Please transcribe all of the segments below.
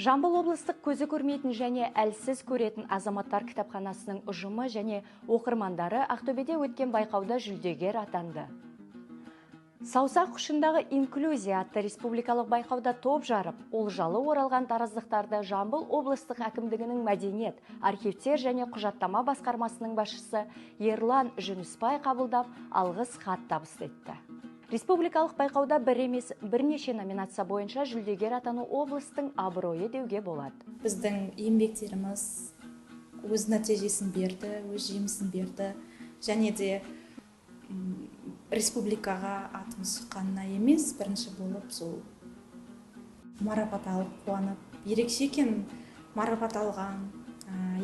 Жамбыл облыстық көзі көрмейтін және әлсіз көретін азаматтар кітапханасының ұжымы және оқырмандары Ақтөбеде өткен байқауда жүлдегер атанды. Саусақ ұшындағы инклюзия атты республикалық байқауда топ жарып, олжалы оралған тараздықтарды Жамбыл облыстық әкімдігінің мәдениет, архивтер және құжаттама басқармасының басшысы Ерлан Жүнісбай қабылдап, алғыс хат табыс етті. Республикалық байқауда бір емес, бірнеше номинация бойынша жүлдегер атану облыстың абыройы деуге болады. Біздің еңбектеріміз өз нәтижесін берді, өз жемісін берді және де республикаға атымыз шыққанына емес, бірінші болып сол марапат алып қуанып, ерекше екен марапат алған,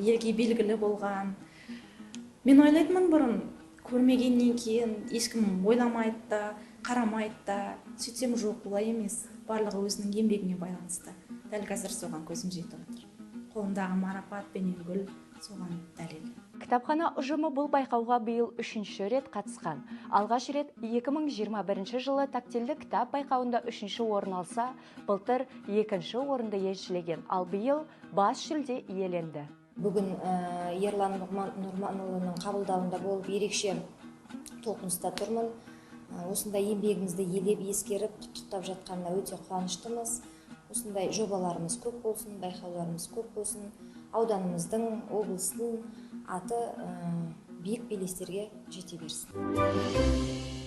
елге белгілі болған. Мен ойлайтынмын, бұрын көрмегеннен кейін ешкім ойламайды да, қарамайды да. Сөйтсем, жоқ, олай емес, барлығы өзінің еңбегіне байланысты. Дәл қазір соған көзім жетіп отыр. Қолымдағы марапат пенен гүл соған дәлел. Кітапхана ұжымы бұл байқауға биыл үшінші рет қатысқан. Алғаш рет 2021 жылы тактильді кітап байқауында үшінші орын алса, былтыр екінші орынды еншілеген, ал биыл бас жүлде иеленді. Бүгін Ерлан Нұрманұлының қабылдауында болып, ерекше толқыныста тұрмын. Осындай еңбегімізді елеп, ескеріп, құттықтап жатқанына өте қуаныштымыз. Осындай жобаларымыз көп болсын, байқауларымыз көп болсын. Ауданымыздың, облыстың аты биік белестерге жете берсін.